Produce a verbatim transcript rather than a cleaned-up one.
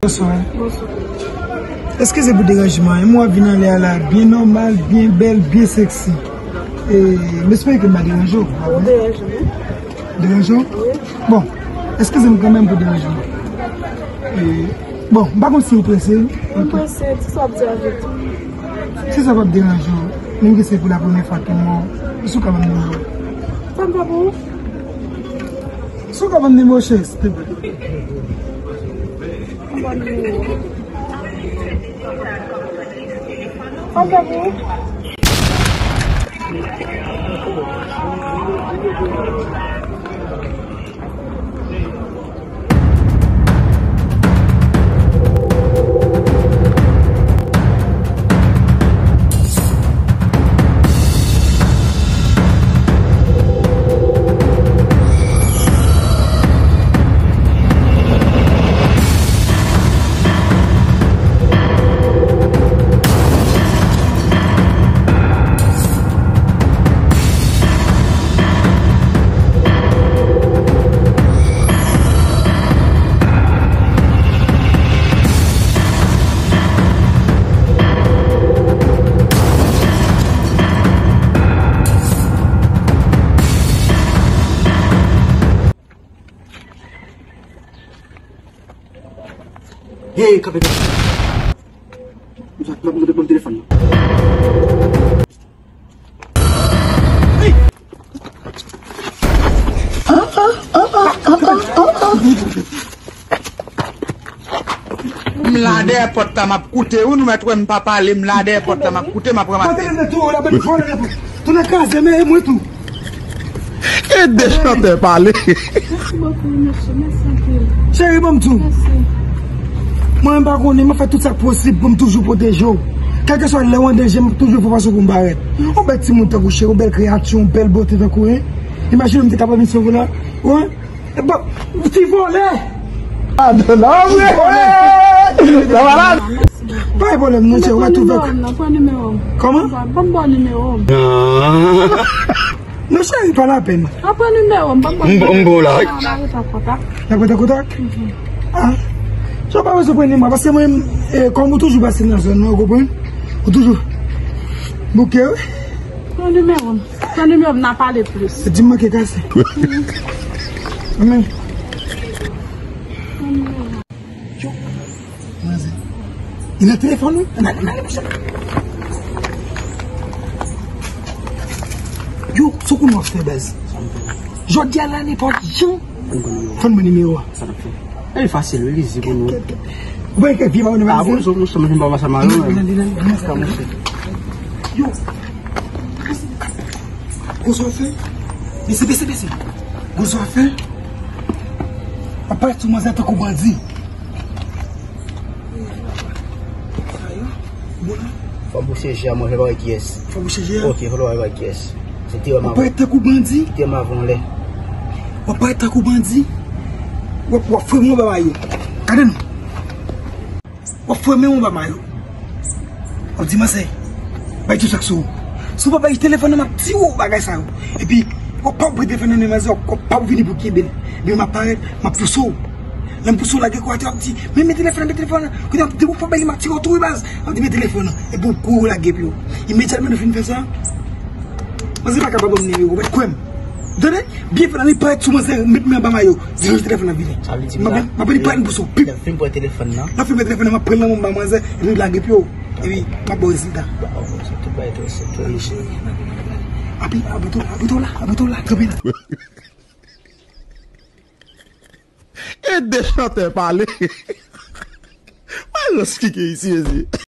Bonswa. Bonswa. Eskize pou deranjman an. M wè w ap vin anlè a la, byen nòmal, byen bèl, byen sèksi. E, m espere ke m pa deranje w. Ou deranje m, wi. Deranje w? Wi. Bon, eskize m kanmenm pou deranjman an. E, bon, m pa konn si ou prese. M prese, ti sa w ap di avèk ou. Si sa p ap deranje w, menm ke se pou la premyè fwa ke m wè w, si w ka ban m nimewo w. Sa m fè pou ou? Si w ka ban m nimewo w, cheri, silteplè. Sa m fè pou ou? Hey, kanpe, kanpe. M sa, m ap mande pou telefòn nan. M la dèyè pòt la, m ap koute. Ou nou mèt wè m pa pale, m la dèyè pòt la, m ap koute, m ap ranmase. Tou nan kraze, men e mwen tou. E de chantè pale. Mèsi bokou, mesye. Mèsi anpil. Cheri, ban m di w. Mèsi. Mwen, m pa konnen, m ap fè tout sa k posib pou m toujou pwoteje w. Kèlkeswa lè w an danje, m ap toujou fè fason pou m parèt. Yon bèl timoun tankou cheri, yon bèl kreyati, yon bèl bote tankou, en. Imajine w m te kapab vin sove la. Wi. E bon, ti vòlè! Adan nan vre! Ti vòlè! Nan malad! Pa gen pwoblèm, non, cheri, w ap twouve. Pran nimewo m nan, pran nimewo m. Kòman? Ban m, ban m ba w nimewo m. Non, cheri, pa lapèn. An, pran nimewo m, ban m ba w. M, m ba w la, wi. N a rete an kontak. N a rete an kontak? Mhm. Ah. Sa w pa bezwen pran nimewo, paske mwen, eh, kòm ou toujou pase nan zòn nan, ou konprann? Ou toujou bouke, wi. Pran nimewo m. Pran nimewo m, n a pale plis. Di m manke kase. Amen. Yo, manzè. Li nan telefòn, wi. Ann ale, ann ale, monchè. Yo, sou kou nou ap fè, baz. Jodi a la, nenpòt jan. Fò n ban nimewo a. Sa n ap fè? E fasil, wi, li izi pou nou. Ou pa gen kèk vye mayo nan valiz la? Ah, bon, monchè, mwen pa pase mayo, men. Ka, monchè. Yo. Gwo sa w fè? Bese, bese, bese. Gwo sa w fè? W ap parèt sou manzè tankou bandi. Fò m pran chèz a, mwen fè pa wè kiyès. Fò m pran chèz a? Ok, fò m pa wè kiyès. Se te wè m avan. W ap parèt tankou bandi? Te wè m avan lè. W ap parèt tankou bandi? W ap, w ap fremen w anba mayo. Gade non. W ap fremen w anba mayo. W ap di, manzè, bay tout sa k sou ou. Si w pa bay telefòn nan, m ap tiye w bagay sa yo. Epi, w ap pa pran telefòn nan men manzè, w ap, w ap pa vini pou kenbe l. Epi m ap parèt, m ap pouse w. Lè m pouse w lage kou atè, w ap di, men, men telefòn nan, men telefòn nan. Kounye a, depi w pa bay li, m ap tire w tou, wi, baz. M ap di, men telefòn nan. Epi w kouri w lage pye w. Imedyatman nou fin fè sa, manzè pa ka pa ban m nimewo, w mèt kwè m. Tande? Byen fèt, ale parèt sou manzè, met men anba mayo. Di range telefòn nan vini. Sa vle di m ap, m ap vin parèt m pouse w. Pip. Lè m fin pran telefòn nan. Lè w fin pran telefòn nan, m ap pran l nan men w m ba manzè, epi m lage pye w. Epi, m ap ba w rezilta. Ba w rezilta, tout bagay trè senp, trè izi. Api, api tou la, api tou la, api tou la, kanpe la. E de chantè pale. Mwen, jis kike isi, mesye.